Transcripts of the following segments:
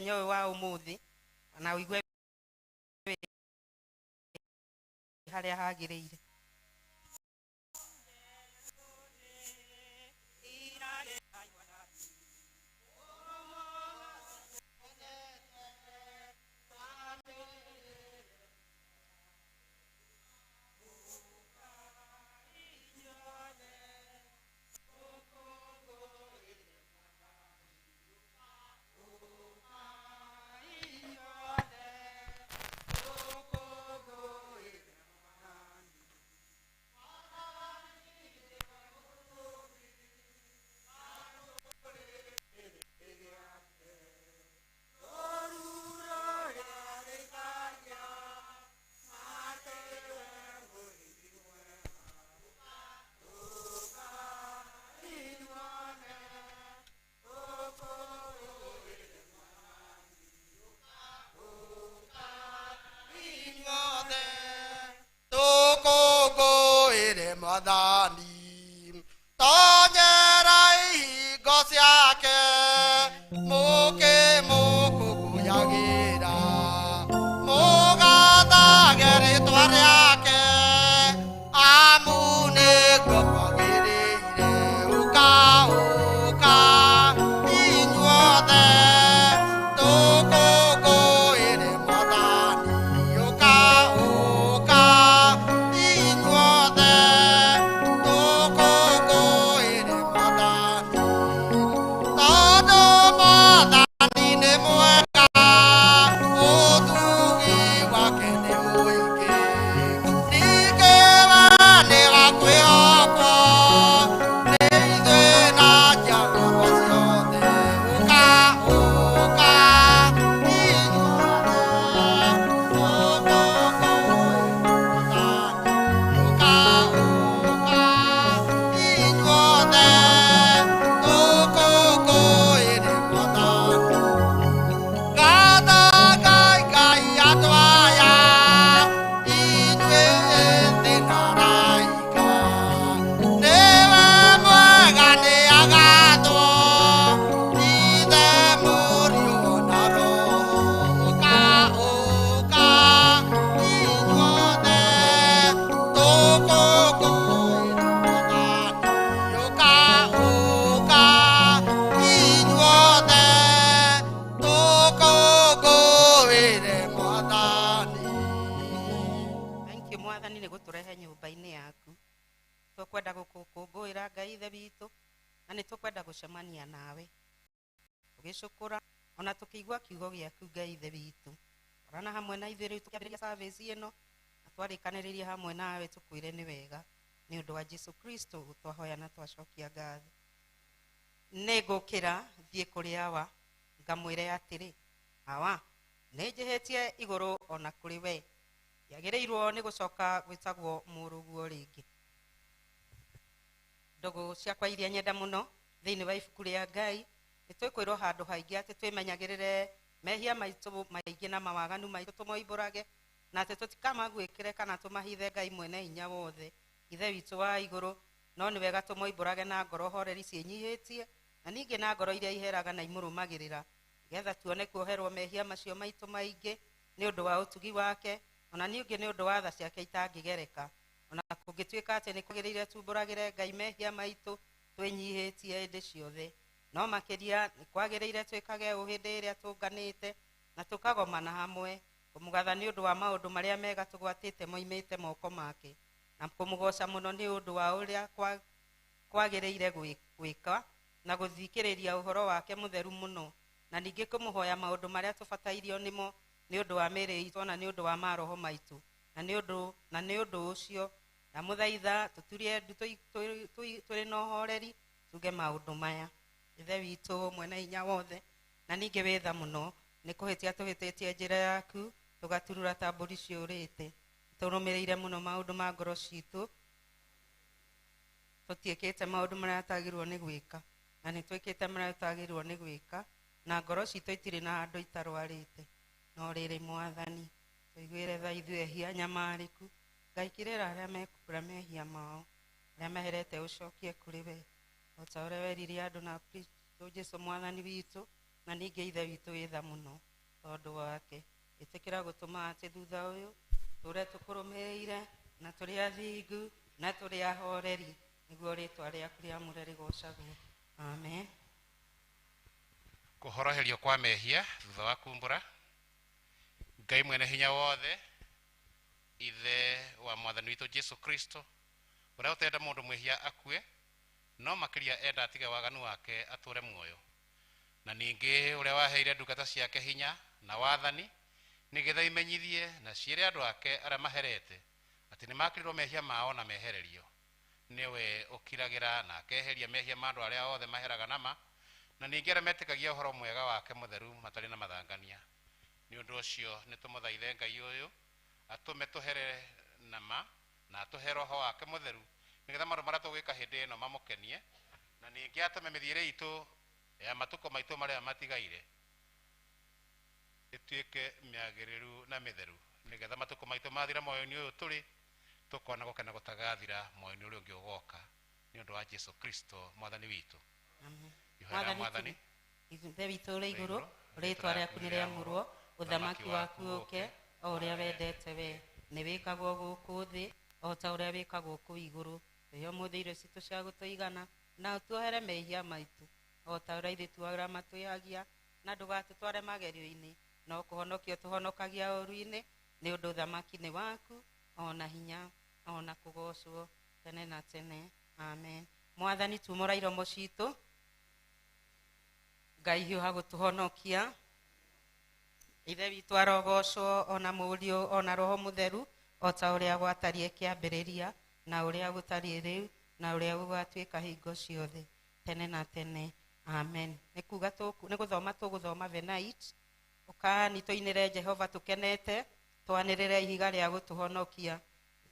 Mũthenya ũyũ wa ũmũthĩ na ũigue harĩa hagĩrĩire. Mwathani tonyera ihingo ciake mũkĩmũkũngũyagĩra mũgathage rĩtwa rĩake amu nĩguo kwagĩrĩire. Ũka ũka inyuothe tũkũngũĩre Mwathani, ũka ũka inyuothe tũkũngũĩre Mwathani, tondũ Mwathani nĩ mwega, ũtugi wake nĩ mũingĩ, ningĩ we nĩ wa kwĩhokwo nĩ ithuĩ na njiarwa ciothe. Ũka ũka inyuothe tũkũngũĩre Mwathani, ũka ũka inyuothe tũkũngũĩre Mwathani. Gatha Ngai Ngai andũ aya inyuĩ thĩ na araika, nĩwe mwega nĩ agathwo Ithe Mũriũ na Roho. Ũka ũka inyuothe tũkũngũĩre Mwathani, ũka ũka inyuothe tũkũngũĩre Mwathani. Thank you Mwathani nĩ gũtũrehe nyũmba-inĩ yaku. Tũkwenda gũkũkũngũĩra Ngai Ithe witũ na nĩ tũkwenda gũcemania nawe tũgĩcũkũra ona tũkĩigua kiugo gĩaku Ngai Ithe witũ. Twarana hamwe na ithuĩ rĩu tũkĩambĩrĩria service ĩno na twarĩkanĩrĩria hamwe nawe tũkwĩre nĩ wega nĩ ũndũ wa Jesu Kristo twahoya na twacokia ngatho. Nĩ ngũkĩra thiĩ kũrĩ awa ngamwĩre atĩrĩ, awa nĩ njĩhĩtie igũrũ ona kũrĩ we, ndiagĩrĩirwo nĩ gũcoka gwĩtagwo mũrũguo rĩngĩ. Ndũgũ ciakwa iria nyenda mũno thĩinĩ wa ibuku rĩa Ngai nĩ twĩkwĩrwo handũ haingĩ atĩ twĩmenyagĩrĩre mehia maitũ maingĩ na mawaganu maitũ tũmoimbũrage na atĩ tũtikamaguĩkĩre kana tũmahithe Ngai mwene hinya wothe Ithe witũ wa igũrũ, no nĩ wega tũmoimbũrage na ngoro horeri ciĩnyihĩtie na ningĩ na ngoro iria iheraga na imũrũmagĩrĩra nĩgetha tuone kuoherwo mehia macio maitũ maingĩ nĩ ũndũ wa ũtugi wake ona ningĩ nĩ ũndũ wa tha ciake itangĩgereka. Ona kũngĩtuĩka atĩ nĩ kwagĩrĩire tumbũragĩre Ngai mehia maitũ twĩnyihĩtie hĩndĩ ciothe, no makĩria nĩ kwagĩrĩire twĩkage ũũ hĩndĩ ĩrĩa tũnganĩte na tũkagomana hamwe kũmũgatha nĩ ũndũ wa maũndũ marĩa mega tũgwatĩte moimĩte moko make na kũmũgoca mũno nĩ ũndũ wa ũrĩa kwagĩrĩire gwĩka na gũthikĩrĩria ũhoro wake mũtheru mũno na ningĩ kũmũhoya maũndũ marĩa tũbatairio nĩmo nĩ ũndũ wa mĩĩrĩ itũ na nĩ ũndũ wa maroho maitũ na nĩ ũndũ ũcio ndamũthaitha tũturie ndu tũrĩ na ũhoreri tuge maũndũ maya. Ithe witũ mwene hinya wothe na ningĩ wĩ tha mũno nĩ kũhĩtia tũhĩtĩtie njĩra yaku tũgaturura ta mbũri ciũrĩte, tũrũmĩrĩire mũno maũndũ ma ngoro citũ, tũtiĩkĩte maũndũ marĩa twagĩrĩirwo nĩ gwĩka na nĩ twĩkĩte marĩa twagĩrĩirwo nĩ gwĩka na ngoro citũ itirĩ na handũ itarwarĩte. No rĩrĩ Mwathani tũiguĩre tha ithuĩ ehia nyamarĩku, Ngai kĩrĩra arĩa mekumbũra mehia mao arĩa meherete ũcokie kũrĩ we o ta ũrĩa werire andũ na Kristo Jesu Mwathani witũ na Na ningĩ Ithe witũ wĩ tha mũno tondũ wake. Ĩtĩkĩra gũtũma atĩ thutha ũyũ tũre tũkũrũmĩrĩire na tũrĩ athingu na tũrĩ ahoreri, nĩguo rĩtwa rĩaku rĩamũre rĩgocagwo. Amen. Kũhoroherio kwa mehia thutha wa kumbũra. Ngai mwene hinya wothe, Ithe wa Mwathani witũ Jesu Kristo, ũrĩa ũtenda mũndũ mwĩhia akue, no makĩria enda atige waganu wake atũre muoyo, na ningĩ ũrĩa waheire ndungata ciake hinya na wathani nĩgetha imenyithie na ciĩre andũ ake arĩa maherete atĩ nĩmakĩrĩrwo mehia mao na mehererio. Nĩwe ũkiragĩra na akeheria mehia ma andũ arĩa othe maheraga nama, na ningĩ arĩa metĩkagia ũhoro mwega wake mũtheru matarĩ na mathangania. Nĩ ũndũ ũcio nĩtũmũthaithe Ngai ũyũ atũme tũhere nama na atũhe roho wake mũtheru, nĩgetha maũndũ marĩa tũgwĩka hĩndĩ ĩno mamũkenie, na ningĩ atũme mĩthiĩre itũ ya matukũ maitũ marĩa matigaire ĩtuĩke mĩagĩrĩru na mĩtheru, nĩgetha matukũ maitũ mathira muoyo-inĩ ũyũ tũrĩ tũkona gũkena gũtagathira muoyo-inĩ ũrĩa ũngĩ ũgoka, nĩ ũndũ wa Jesu Kristo Mwathani witũ. Amen. Ihoya rĩa Mwathani. Ithe witũ ũrĩ igũrũ, rĩtwa rĩaku nĩ rĩamũrwo, ũthamaki waku ũke, o ũrĩa wendete we nĩ wĩkagwo gũkũ thĩ o ta ũrĩa wĩkagwo kũu igũrũ. Tũhe ũmũthĩ irio citũ cia gũtũigana, na ũtuohere mehia maitũ o ta ũrĩa ithuĩ tuohera matwĩhagia, na ndũgatũtware magerio-inĩ, no kũhonokia tũhonokagia ũũru-inĩ, nĩ ũndũ ũthamaki nĩ waku, ona hinya, ona kũgocwo tene na tene. Amen. Mwathani, tumũra iromo citũ. Ngai hiũha gũtũhonokia. Ithe witũ arogocwo, ona Mũriũ, ona Roho Mũtheru, o ta ũrĩa gwatariĩ kĩambĩrĩria, na ũrĩa gũtariĩ rĩu, na ũrĩa gũgatuĩka hingo ciothe tene na tene. Amen. Nĩ kuga nĩ gũthoma tũgũthoma Venait. Ũkani tũinĩre Jehova tũkenete, twanĩrĩre ihiga rĩa gũtũhonokia.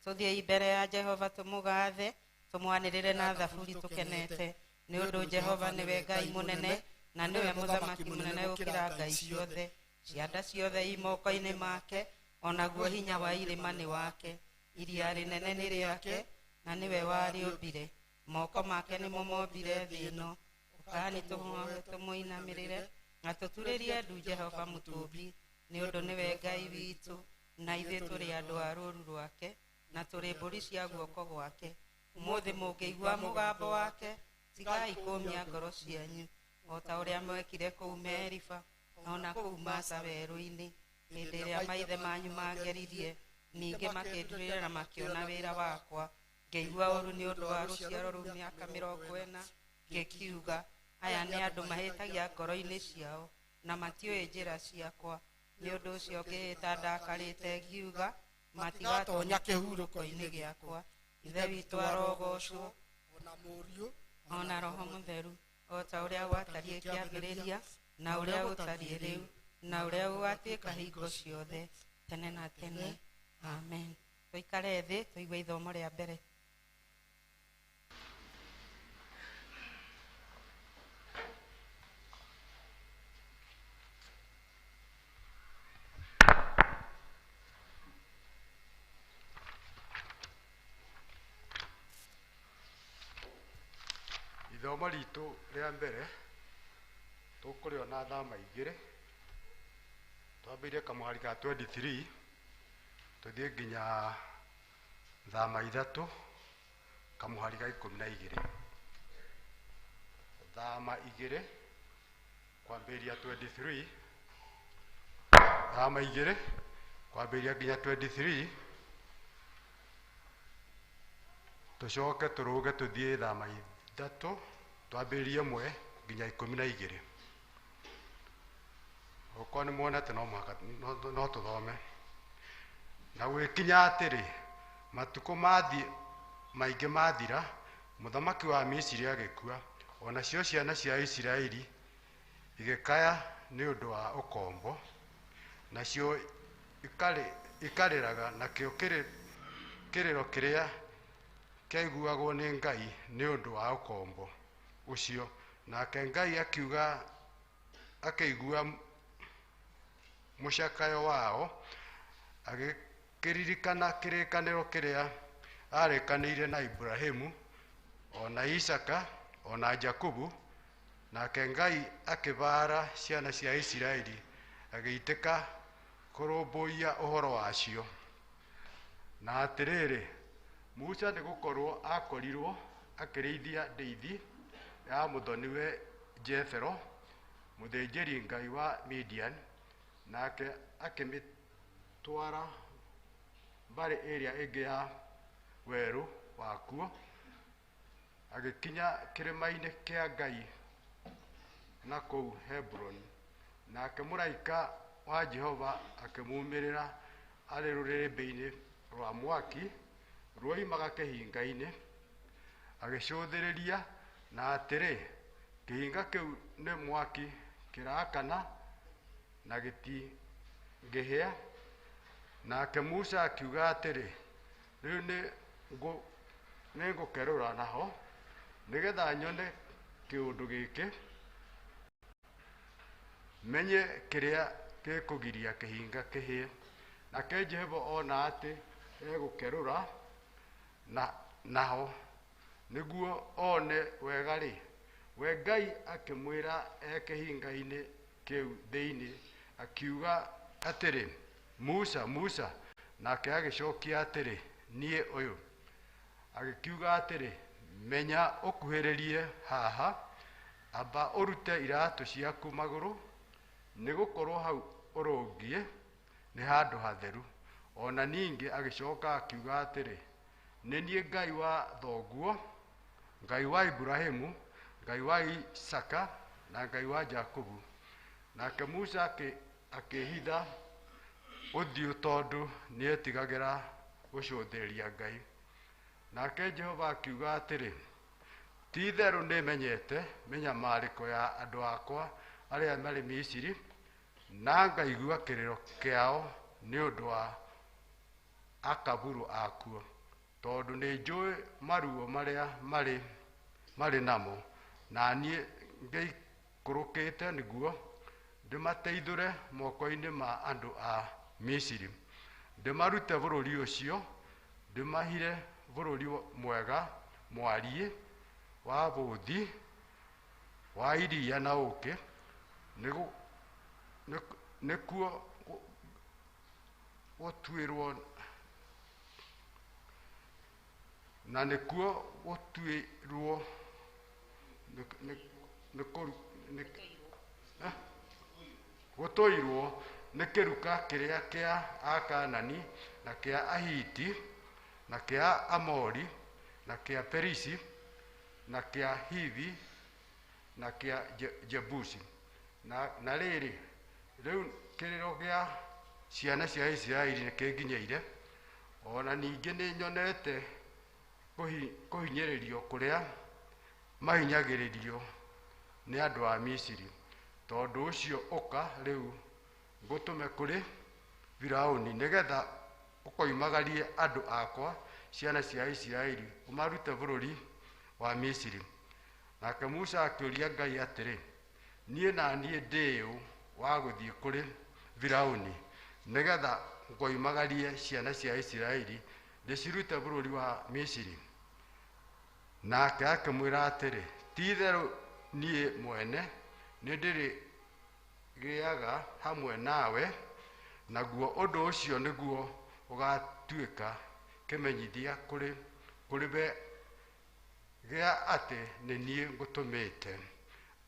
Tũthiĩ mbere ya Jehova tũmũgathe, tũmwanĩrĩre na thaburi tũkenete, nĩ ũndũ Jehova nĩwe Ngai mũnene, na nĩwe mũthamaki mũnene gũkĩra ngai ciothe. Cianda ciothe i moko-inĩ make, onaguo hinya wa irĩma nĩ wake. Iria rĩnene nĩ rĩake, na nĩwe warĩũmbire. Moko make nĩmo mombire thĩ ĩno. Ũkani tũmũhoe tũmũinamĩrĩre, na tũturĩrie ndu Jehova mũtũmbi, nĩ ũndũ nĩwe Ngai witũ, na ithuĩ tũrĩ andũ a rũũru rwake, na tũrĩ mbũri cia guoko gwake. Ũmũthĩ mũngĩigua mũgambo wake, tigai kũũmia ngoro cianyu, o ta ũrĩa mwekire kũu Meriba, ona kũu Masa werũ-inĩ, hĩndĩ ĩrĩa maithe manyu mangeririe, ningĩ makĩndurĩra na makĩona wĩra wakwa. Ngĩigua ũũru nĩ ũndũ wa rũciaro rũu mĩaka 40, ngĩkiuga, aya nĩ andũ mahĩtagia ngoro-inĩ ciao, na matiũĩ njĩra ciakwa. Nĩ ũndũ ũcio ngĩĩta ndakarĩte ngiuga, matigatonya kĩhurũko-inĩ gĩakwa. Ithe witũ arogocwo, ona Mũriũ, ona Roho Mũtheru, o ta ũrĩa gwatariĩ kĩambĩrĩria, na ũrĩa gũtariĩ rĩu, na ũrĩa gũgatuĩka hingo ciothe tene na tene. Amen. Tũikare thĩ tũigue ithomo rĩa mbere. Ithomo ritũ rĩa mbere tũkũrĩona thama igĩrĩ, twambĩrĩrie kamũhari ka 23 tũthiĩ nginya thama ithatũ kamũhari ka 12. Thama igĩrĩ kwambĩrĩria 23, thama igĩrĩ kwambĩrĩria nginya 23, tũcoke tũrũge tũthiĩ thama ithatũ twambĩrĩrie ĩmwe nginya 12. Okorwo nĩ muonete no mũhaka no tũthome. Na gwĩkinya atĩrĩ, matukũ maingĩ mathira, mũthamaki wa Misiri agĩkua, onacio ciana cia Isiraeli igĩkaya nĩ ũndũ wa ũkombo, nacio ikarĩraga, nakĩo kĩrĩro kĩrĩa kĩaiguagwo nĩ Ngai nĩ ũndũ wa ũkombo ũcio. Nake Ngai akĩigua mũcakayo wao, agĩkĩririkana kĩrĩkanĩro kĩrĩa arĩkanĩire na Ibrahimu, ona Isaka, ona Jakubu. Nake Ngai akĩbaara ciana cia Isiraeli, agĩitĩka kũrũmbũiya ũhoro wacio. Na atĩrĩrĩ, Musa nĩ gũkorwo akorirwo akĩrĩithia ndĩithi ya mũthoniwe Jethero, mũthĩnjĩri Ngai wa Midian, nake akĩmĩtwara mbarĩ ĩrĩa ĩngĩ ya werũ wakuo, agĩkinya kĩrĩma-inĩ kĩa Ngai na kũu Hebron. Nake mũraika wa Jehova akĩmumĩrĩra arĩ rũrĩrĩmbĩ-inĩ rwa mwaki ruoimaga kĩhinga-inĩ, agĩcũthĩrĩria, na atĩrĩ, kĩhinga kĩu nĩ mwaki kĩrakana na gĩtingĩhĩa. Nake Musa akiuga atĩrĩ, rĩu nĩngũkerũra naho nĩgetha nyone kĩũndũ gĩkĩ, menye kĩrĩa gĩkũgiria kĩhinga kĩhĩe. Nake Jehova ona atĩ egũkerũra naho nĩguo one wega-rĩ, we Ngai akĩmwĩra e kĩhinga-inĩ kĩu thĩinĩ, akiuga atĩrĩ, Musa, Musa. Nake agĩcokia atĩrĩ, niĩ ũyũ. Agĩkiuga atĩrĩ, menya ũkuhĩrĩrie haha, amba ũrute iratũ ciaku magũrũ, nĩgũkorwo hau ũrũngiĩ nĩ handũ hatheru. Ona ningĩ agĩcoka akiuga atĩrĩ, nĩ niĩ Ngai wa thoguo, Ngai wa Ibrahimu, Ngai wa Isaka na Ngai wa Jakubu. Nake Musa akĩhitha ũthiũ tondũ nĩetigagĩra gũcũthĩrĩria Ngai. Nake Jehova akiuga atĩrĩ, ti-itherũ nĩmenyete mĩnyamarĩko ya andũ akwa arĩa marĩ Misiri, na ngaigua kĩrĩro kĩao nĩ ũndũ wa akaburu akuo, tondũ nĩnjũĩ maruo marĩa marĩ namo, na niĩ ngĩikũrũkĩte nĩguo ndĩmateithũre moko-inĩ ma andũ a Misiri, ndĩmarute bũrũri ũcio, ndĩmahire bũrũri mwega mwariĩ wa bũthi wa iria na ũũkĩ, nĩkuo gũtuĩrwo na nĩkuo gũtuĩrwo gũtũirwo nĩ kĩruka kĩrĩa kĩa Akanani na kĩa Ahiti na kĩa Amori na kĩa Perisi na kĩa Hivi na kĩa Jebusi. Na rĩrĩ, rĩu kĩrĩro gĩa ciana cia Isiraeli nĩkĩnginyĩire, ona ningĩ nĩnyonete kũhinyĩrĩrio kũrĩa mahinyagĩrĩrio nĩ andũ a Misiri. Tondũ ũcio ũka rĩu ngũtũme kũrĩ Firaũni, nĩgetha ũkoimagarie andũ akwa ciana cia Isiraeli ũmarute bũrũri wa Misiri. Nake Musa akĩũria Ngai atĩrĩ, niĩ na niĩ ndĩ ũ wa gũthiĩ kũrĩ Firaũni nĩgetha ngoimagarie ciana cia Isiraeli ndĩcirute bũrũri wa Misiri? Nake akĩmwĩra atĩrĩ, ti-itherũ niĩ mwene nĩndĩrĩgĩaga hamwe nawe, naguo ũndũ ũcio nĩguo ũgatuĩka kĩmenyithia kũrĩ we gĩa atĩ nĩ niĩ ngũtũmĩte.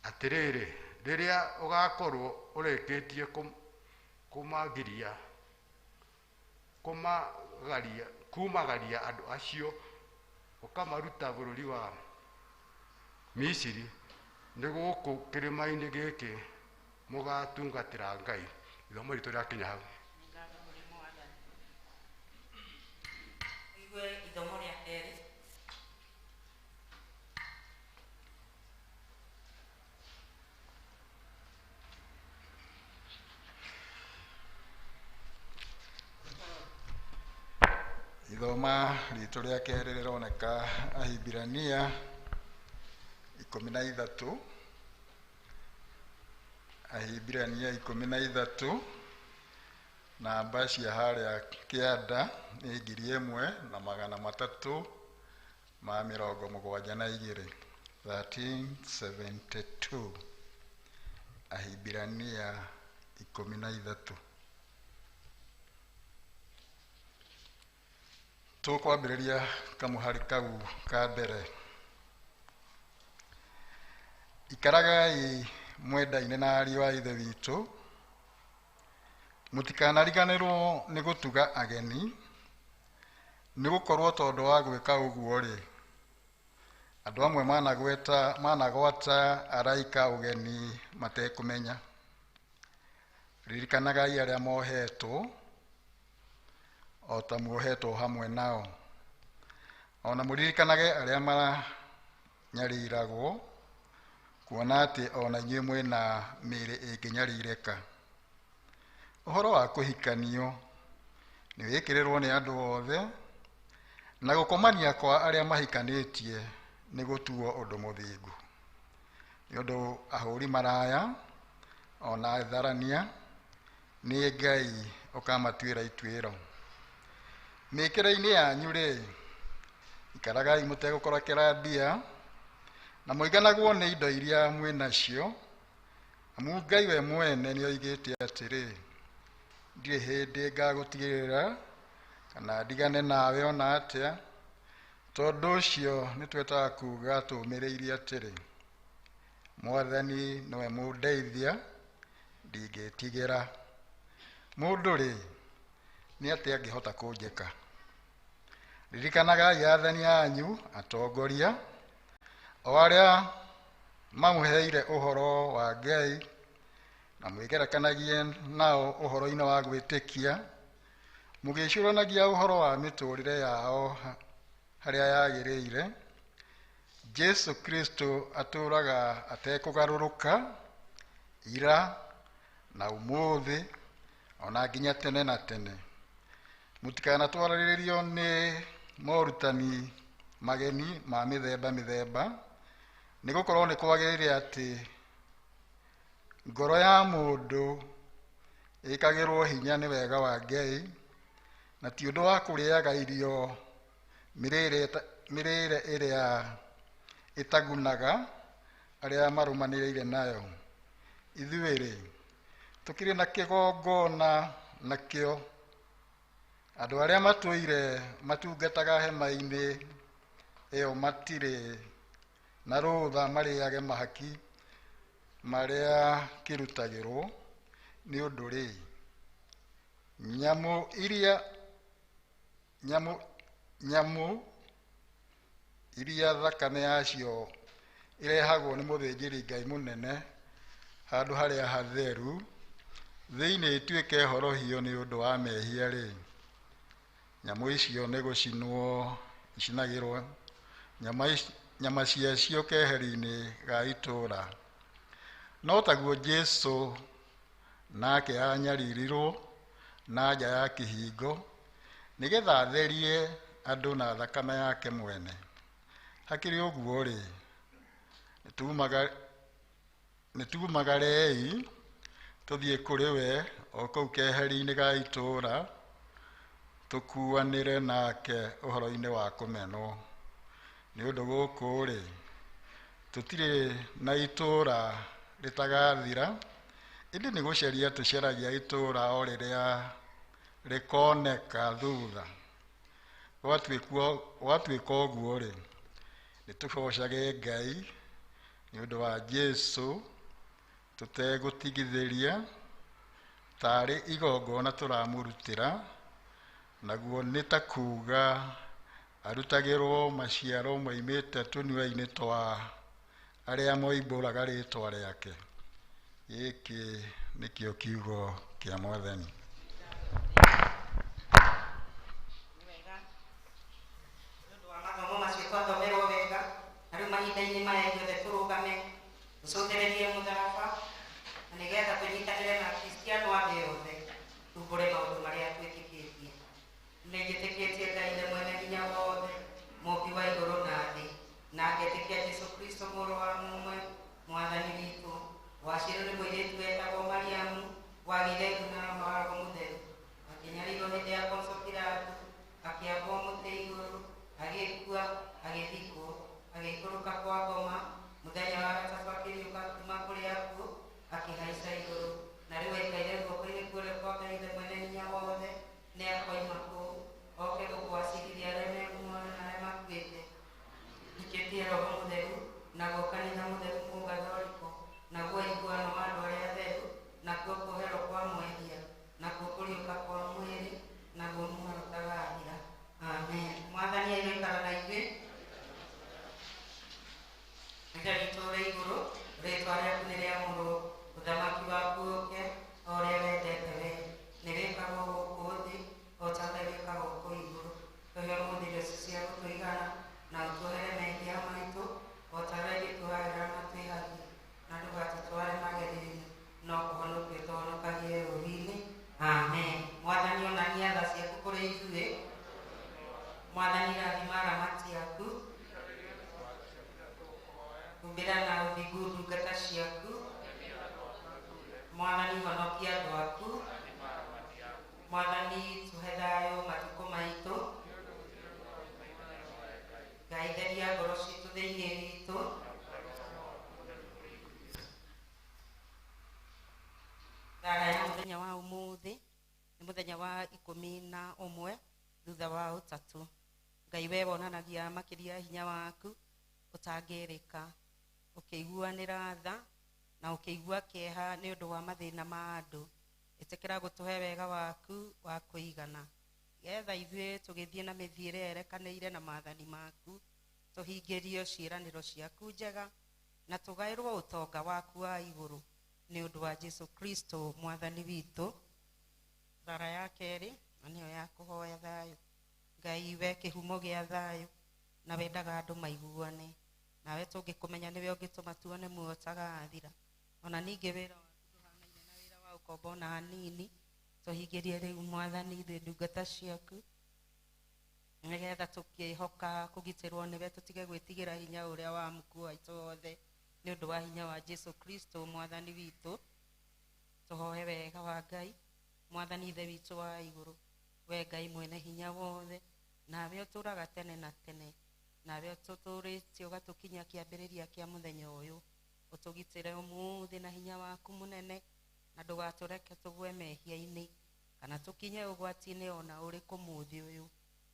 Atĩrĩrĩ, rĩrĩa ũgakorwo ũrĩkĩtie kumagaria andũ acio ũkamaruta bũrũri wa Misiri, nĩ gũkũ kĩrĩma-inĩ gĩkĩ mũgatungatĩra Ngai. Ithomo ritũ rĩakinya hau. Ngatho kũrĩ Mwathani. Igue ithomo rĩa kerĩ. Ithoma ritũ rĩa kerĩ rĩroneka Ahibirania 13. Ahibirania 13, namba cia harĩa kĩanda nĩ 1372. 1372. Ahibirania 13. Tũkwambĩrĩria kamũhari kau ka mbere. Ikaragai mwendaine na ariũ a Ithe witũ, mũtikanariganĩrwo nĩ gũtuga ageni, nĩ gũkorwo tondũ wa gwĩka ũguo-rĩ, andũ amwe managwata araika ũgeni matekũmenya. Ririkanagai arĩa mohetwo o ta muohetwo hamwe nao, ona mũririkanage arĩa maranyariragwo, kuona atĩ ona inyuĩ mwĩna mĩĩrĩ ĩngĩnyarirĩka. Ũhoro wa kũhikanio nĩ wĩkĩrĩrwo nĩ andũ othe, na gũkomania kwa arĩa mahikanĩtie nĩ gũtuo ũndũ mũthingu. Nĩ ũndũ ahũri maraya ona atharania nĩ Ngai ũkamatuĩra ituĩro. Mĩĩkĩre-inĩ yanyu-rĩ, ikaragai mũtegũkorokera mbia, na mũiganagwo nĩ indo iria mwĩ nacio, amu Ngai we mwene nĩoigĩte atĩrĩ, ndirĩ hĩndĩ ngagũtigĩrĩra kana ndigane nawe ona atĩa. Tondũ ũcio nĩtwetaga kuuga tũũmĩrĩirie atĩrĩ, Mwathani nĩwe mũndeithia, ndingĩtigĩra. Mũndũ-rĩ, nĩ atĩa angĩhota kũnjĩka? Ririkanagai aathani anyu atongoria, o arĩa mamũheire ũhoro wa Ngai, na mwĩgerekanagie nao ũhoro-inĩ wa gwĩtĩkia, mũgĩcũranagia ũhoro wa mĩtũũrĩre yao harĩa yagĩrĩire. Jesu Kristo atũũraga atekũgarũrũka ira na ũmũthĩ ona nginya tene na tene. Mũtikanatwarĩrĩrio nĩ morutani mageni ma mĩthemba mĩthemba, nĩ gũkorwo nĩ kwagĩrĩire atĩ ngoro ya mũndũ ĩkagĩrwo hinya nĩ wega wa Ngai, na ti ũndũ wa kũrĩaga irio mĩrĩre ĩrĩa ĩtagunaga arĩa marũmanĩrĩire nayo. Ithuĩ-rĩ, tũkĩrĩ na kĩgongona nakĩo, andũ arĩa matũire matungataga hema-inĩ ĩyo matirĩ na rũtha marĩage mahaki marĩa kĩrutagĩrwo. Nĩ ũndũ-rĩ, nyamũ iria thakame yacio ĩrehagwo nĩ mũthĩnjĩri-Ngai mũnene handũ harĩa hatheru thĩinĩ ĩtuĩke horohio nĩ ũndũ wa mehia-rĩ, nyamũ icio nĩ gũcinwo icinagĩrwo nyama ciacio keheri-inĩ ga itũũra. No taguo Jesu nake anyaririrwo na nja ya kĩhingo, nĩgetha atherie andũ na thakame yake mwene. Hakĩrĩ ũguo-rĩ, nĩtumagarei tũthiĩ kũrĩ we o kũu keheri-inĩ ga itũũra, tũkuanĩre nake ũhoro-inĩ wa kũmenwo. Nĩ ũndũ gũkũ-rĩ, tũtirĩ na itũũra rĩtagathira, ĩndĩ nĩ gũcaria tũcaragia itũũra o rĩrĩa rĩkoneka thutha. Gwatuĩka ũguo-rĩ, nĩtũgoocage Ngai nĩ ũndũ wa Jesu tũtegũtigithĩria, tarĩ igongona tũramũrutĩra, naguo nĩ ta kuuga arutagĩrwo maciaro moimĩte tũnua-inĩ twa arĩa moimbũraga rĩĩtwa rĩake. Gĩkĩ nĩkĩo kiugo kĩa Mwathani. Nĩ wega nĩ ũndũ wa mathomo macio twathomerwo wega, na rĩu mahinda-inĩ maya ithuothe tũrũgame tũcũthĩrĩrie mũtharaba, na nĩgetha tũnyitanĩre na Akristiano a thĩ yothe tumbũre maũndũ marĩa twĩtĩkĩtie. Nĩ njĩtĩkĩtie Ngai Ithe mwene hinya wothe, mũũmbi wa igũrũ na thĩ, na ngetĩkia Jesu Kristo mũrũ wa mũmwe Mwathani witũ, waciarirwo nĩ mũirĩtu wetagwo Mariamu, wagĩire ndu na Roho wa Mũtheru, akĩnyarirwo hĩndĩ ya Poncio Pilato, akĩambwo mũtĩ igũrũ, agĩkua, agĩthikwo, agĩikũrũka kwa ngoma, Mũthenya wa gatatũ akĩriũka kuuma kũrĩ akuũ, akĩhaica igũrũ, na rĩu aikaire guoko-inĩ kwa ũrĩo kwa Ngai Ithe Mwene Hinya Wothe. Nĩ akoima kũu oke gũkũ acirithie arĩa me muoyo na arĩa makuĩte. Njĩtĩkĩtie Roho Mũtheru, naguo kanitha mũtheru Mũgathoriko, naguo ũiguano wa andũ arĩa atheru, nakuo kuoherwo kwa mwehia, nakuo kũriũka kwa mwĩrĩ, naguo muoyo ũtagathira. Amen. Mwathani aroikara na ithuĩ. Ithe witũ ũrĩ igũrũ, rĩĩtwa rĩaku nĩ rĩamũrwo, ũthamaki waku ũũke, o ũrĩa wendete wee, nĩ wĩkagwo gũkũ thĩ o ta ũrĩa wĩkagwo kũu igũrũ. Tũhe ũmũthĩ irio cia gũtũigana, na ũtuohere mehia maitũ o ta ũrĩa ithuĩ tuohagĩra matwĩhagia, na ndũgatũtware magerio-inĩ, no kũhonokia ũtũhonokagie ũũru-inĩ. Amen. Mwathani onania tha ciaku kũrĩ ithuĩ. Mwathani rathima aramati aku, humbĩra na ũthingu ndungata ciaku. Mwathani honokia andũ aku. Mwathani tũhe thayũ matukũ maitũ. Ngai theria ngoro citũ thĩinĩ witũ. Thara ya mũthenya wa ũmũthĩ nĩ mũthenya wa 11 thutha wa ũtatũ. Ngai we wonanagia makĩria hinya waku ũtangĩrĩka, ũkĩiguanĩra tha na ũkĩigua kĩeha nĩ ũndũ wa mathĩna ma andũ. Ĩtĩkĩra gũtũhe wega waku wa kũigana, getha ithuĩ tũgĩthiĩ na mĩthiĩre yerekanĩire na maathani maku, tũhingĩrio ciĩranĩro ciaku njega, na tũgaĩrwo ũtonga waku wa igũrũ nĩ ũndũ wa Jesu Kristo mwathani witũ. Thara ya kerĩ na nĩyo ya kũhoya thayũ. Ngai we kĩhumo gĩa thayũ, na wendaga andũ maiguane, nawe tũngĩkũmenya nĩwe ũngĩtũma tuone muoyo ũtagathira. Ona ningĩ wĩra waku ndũhanaine na wĩra wa ũkombo ona hanini. Tũhingĩrie rĩu mwathani ithuĩ ndungata ciaku, nĩgetha tũkĩhoka kũgitĩrwo nĩwe, tũtige gwĩtigĩra hinya ũrĩa wa mũkuo waitũ wothe, nĩ ũndũ wa hinya wa Jesu Kristo mwathani witũ. Tũhoe wega wa Ngai mwathani Ithe witũ wa igũrũ, we Ngai mwene hinya wothe, nawe ũtũũraga tene na tene, nawe ũtũtũũrĩtie ũgatũkinyia kĩambĩrĩria kĩa mũthenya ũyũ. Ũtũgitĩre ũmũthĩ na hinya waku mũnene, na ndũgatũreke tũgwe mehia-inĩ kana tũkinye ũgwati-inĩ ona ũrĩkũ mũthĩ ũyũ,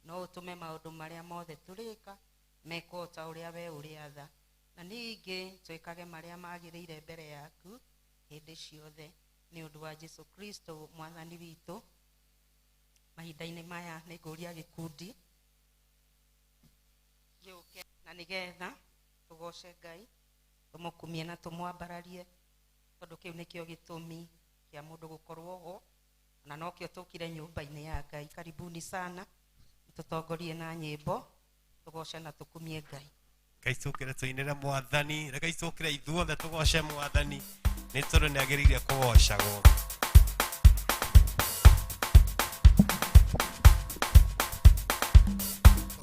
no ũtũme maũndũ marĩa mothe tũrĩka mekwo ta ũrĩa we ũrĩatha, na ningĩ twĩkage marĩa magĩrĩire mbere yaku hĩndĩ ciothe, nĩ ũndũ wa Jesu Kristo mwathani witũ. Mahinda-inĩ maya nĩ ngũria gĩkundi gĩũke, na nĩgetha tũgoce Ngai, tũmũkumie na tũmwambararie, tondũ kĩu nĩkĩo gĩtũmi kĩa mũndũ gũkorwo ho, na nokĩo tũkire nyũmba-inĩ ya Ngai. Karibuni sana, tũtongorie na nyĩmbo, tũgoce na tũkumie Ngai. Ngai tũkĩre tũinĩre mwathani, reke itũkĩre ithuothe tũgoce mwathani, nĩ tondũ nĩ agĩrĩire kũgocagwo.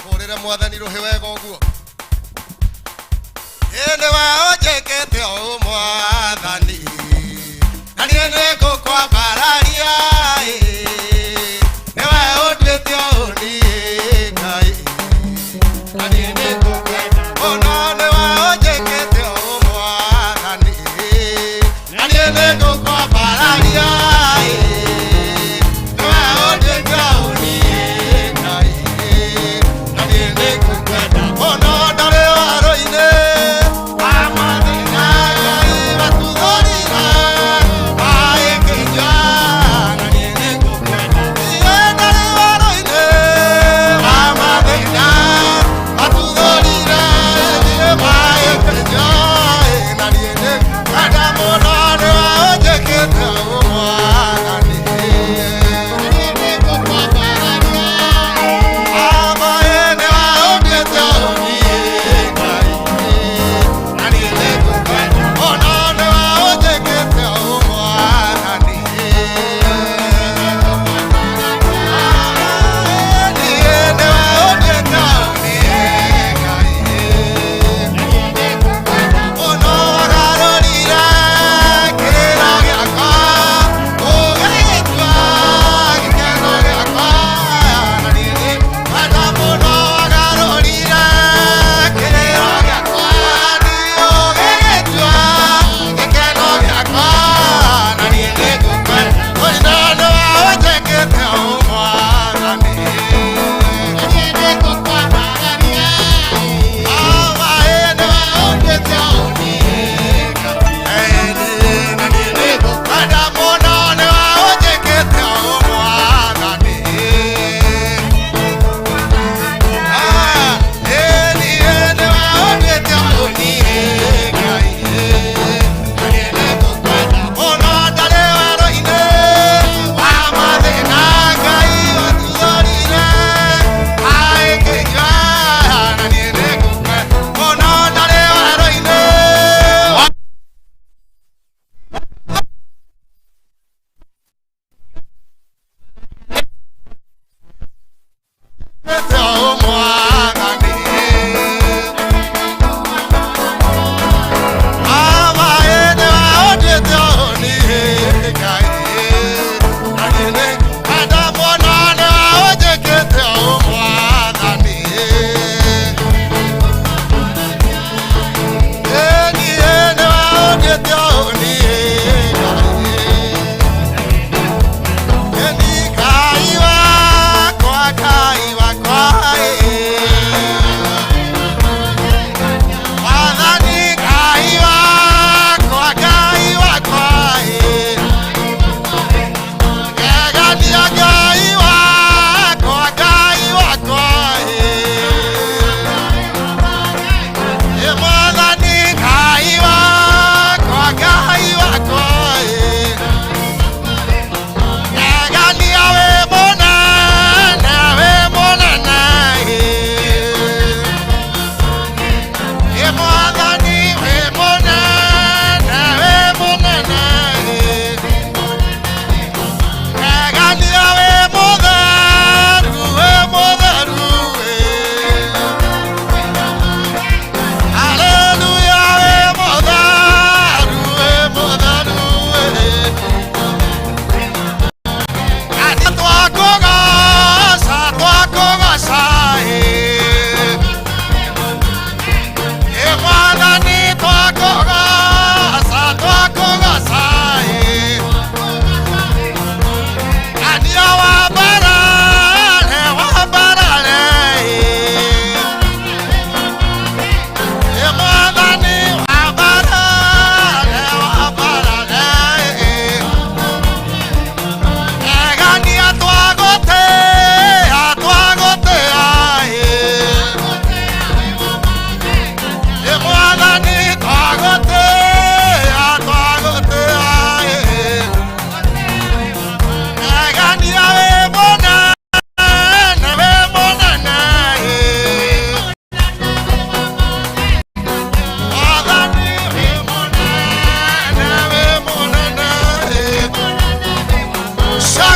Hũrĩre mwathani rũhĩ wega ũguo. Ĩ nĩwe ũnjĩkĩte ũũ mwathani, na niĩ nĩngũkwambararia, ĩ nĩwe ũnduĩte ũũ niĩ Ngai, na niĩ nĩngũkwenda mũno. Nĩwe ũnjĩkĩte ũũ mwathani, na niĩ nĩngũkwambararia, ĩ nĩwe ũnduĩte ũũ niĩ Ngai, na niĩ nĩngũkwenda mũno. Ndarĩ waro-inĩ wa mathĩna, Ngai matuthũrire maĩ.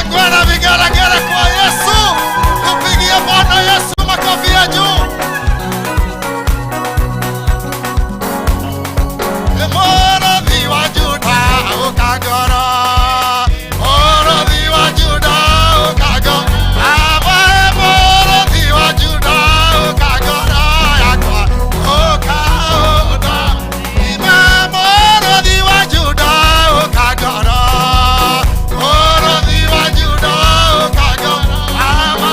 Shangwe na vigelegele kwa Yesu. Tupigie Bwana Yesu makofi ya juu. Mũrũthi wa Juda ũkangoro, mũrũthi wa Juda ũkangoro, Baba mũrũthi wa Juda ũkangoro yakwa ũkaũnda. Ime mũrũthi wa Juda ũkangoro, mũrũthi wa Juda ũkangoro, Baba.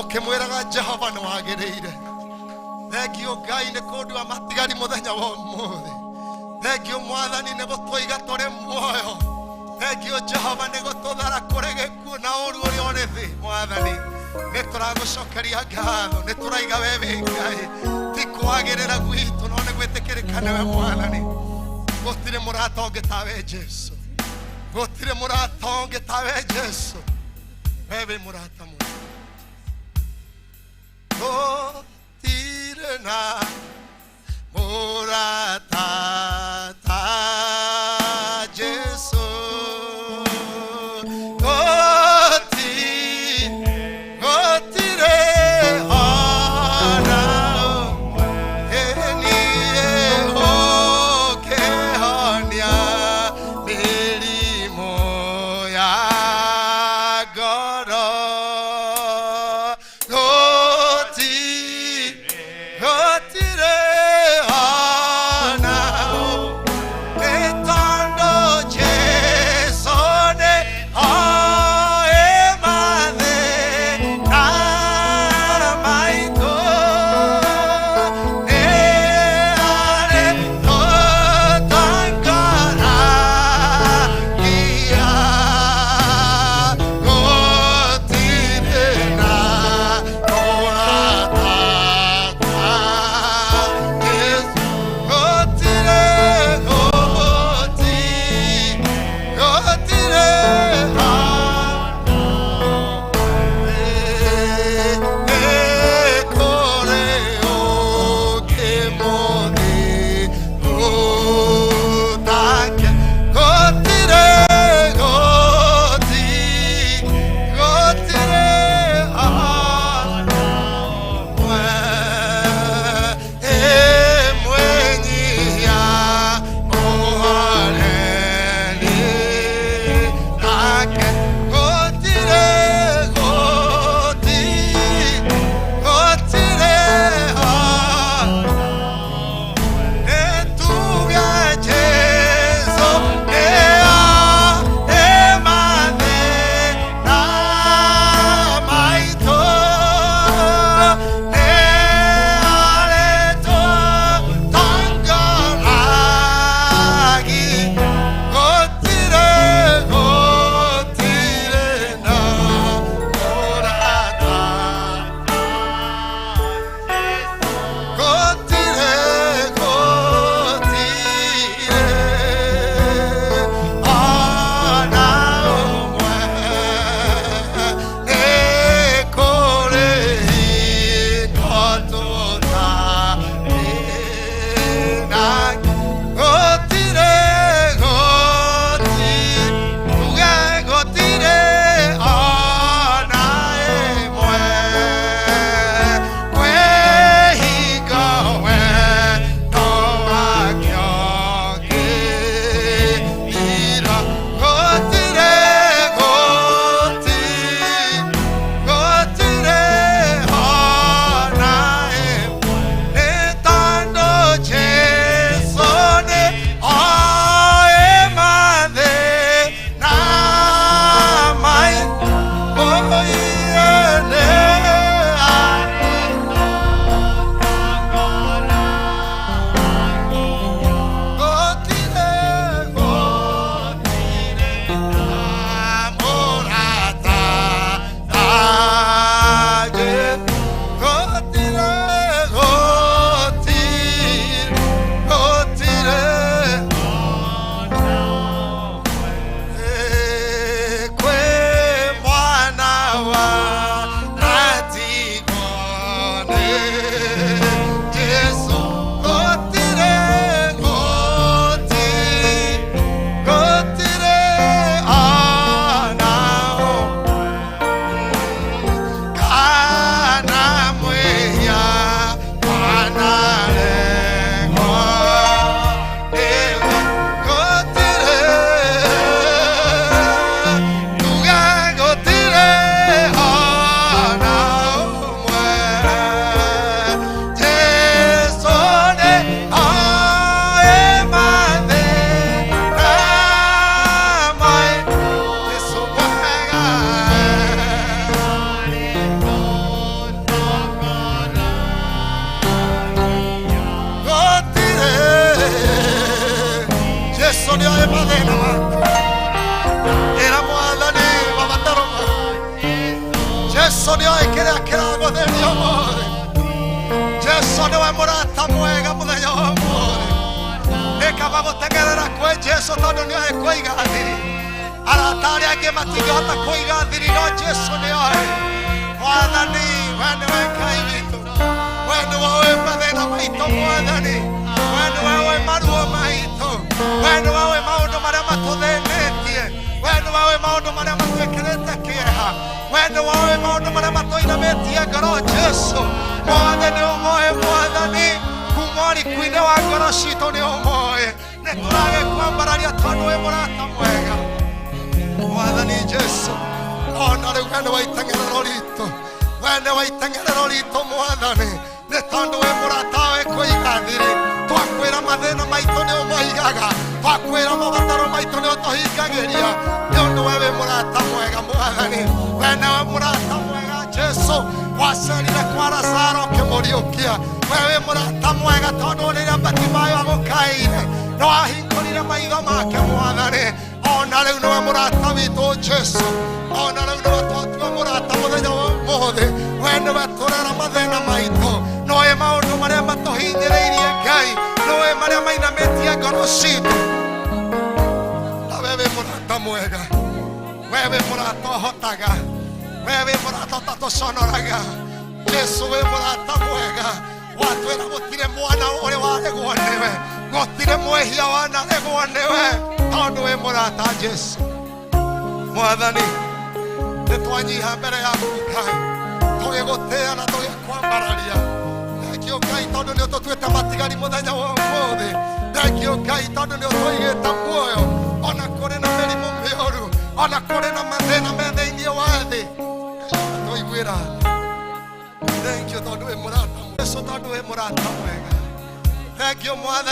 Ũkĩmwĩraga Jehova nĩ wagĩrĩire. Thengio Ngai nĩ kũndua matigari mũthenya wa ũmũthĩ. Thengio Mwathani nĩ gũtũiga tũrĩ muoyo. Thengio Jehova nĩ gũtũthara kũrĩ gĩkuũ na ũru ũrĩa ũrĩ thĩ. Mwathani nĩ tũragũcokeria ngatho, nĩ tũraiga we wĩ Ngai, ti kwagĩrĩra gwitũ no nĩ gwĩtĩkĩrĩka nĩwe Mwathani. Gũtirĩ mũrata ũngĩ tawe Jesu, gũtirĩ mũrata ũngĩ tawe Jesu, we wĩ mũrata mwega. Gũtirĩ na mũrata ta Jesu, gũtirĩ ona ũmwe niĩ ũkĩhonia mĩrimũ ya ngoro. Nĩwe mũrata mwega mũthenya wa ũmũthĩ. Nĩ kaba gũteng'erera kwĩ Jesũ tondũ nĩoĩ kũiga thiri. Arata arĩa angĩ matingĩhota kũiga thiri, no Jesũ nĩoĩ. Mwathani, we nĩwe Ngai witũ. We nĩwe ũĩ mathĩna maitũ, Mwathani. We nĩwe ũĩ maruo maitũ. We nĩwe ũĩ maũndũ marĩa matũthĩnĩtie. We nĩwe ũĩ maũndũ marĩa matwĩkĩrĩte kĩeha. We nĩwe ũĩ maũndũ marĩa matũinamĩtie ngoro, Jesũ. Mothe nĩ ũmoĩ, Mwathani. Kuma ũriku-inĩ wa ngoro citũ nĩ ũmoĩ. Nĩ tũragĩkwambararia tondũ wĩ mũrata mwega. Mwathani Jesũ, ona rĩu we nĩwe iteng'erero ritũ. We nĩwe iteng'erero ritũ, Mwathani. Nĩ tondũ wĩ mũrata wĩ kũiga thiri. Twakwĩra mathĩna maitũ nĩ ũmaigaga. Twakwĩra mabataro maitũ nĩ ũtũhingagĩria. Nĩ ũndũ we wĩ mũrata mwega, Mwathani. We nĩwe mũrata mwega, Jesũ. Wacerire kwa Lazaro ũkĩmũriũkia. We wĩ mũrata mwega tondũ rĩrĩa Bartimayo agũkaĩire nĩ wahingũrire maitho make, Mwathani. Ona rĩu nĩwe mũrata witũ, Jesũ. Ona rĩu nĩwe twatua mũrata mũthenya wa ũmũthĩ. We nĩwe tũrera mathĩna maitũ. Nĩũĩ maũndũ marĩa matũhinyĩrĩirie, Ngai. Nĩũĩ marĩa mainamĩtie ngoro citũ. Na we wĩ mũrata mwega. We wĩ mũrata ũhotaga. We wĩ mũrata ũtatũconoraga. Jesũ wĩ mũrata mwega. Watwĩra gũtirĩ mwana ũrĩ waregwo nĩwe. Gũtirĩ mwĩhia wanaregwo nĩwe. Tondũ wĩ mũrata, Jesũ. Mwathani, nĩ twanyiha mbere yaku, Ngai. Tũgĩgũtĩĩa na tũgĩkwambararia. Thengiũ, Ngai, tondũ nĩ ũtũtuĩte matigari mũthenya wa ũmũthĩ. Thengiũ, Ngai, tondũ nĩ ũtũigĩte muoyo. Ona kũrĩ na mĩrimũ mĩũru, ona kũrĩ na mathĩna me thĩinĩ wa thĩ. Tũiguĩra. Thengiũ tondũ wĩ mũrata. Jesũ tondũ wĩ mũrata mwega. Thengiũ, Mwathani.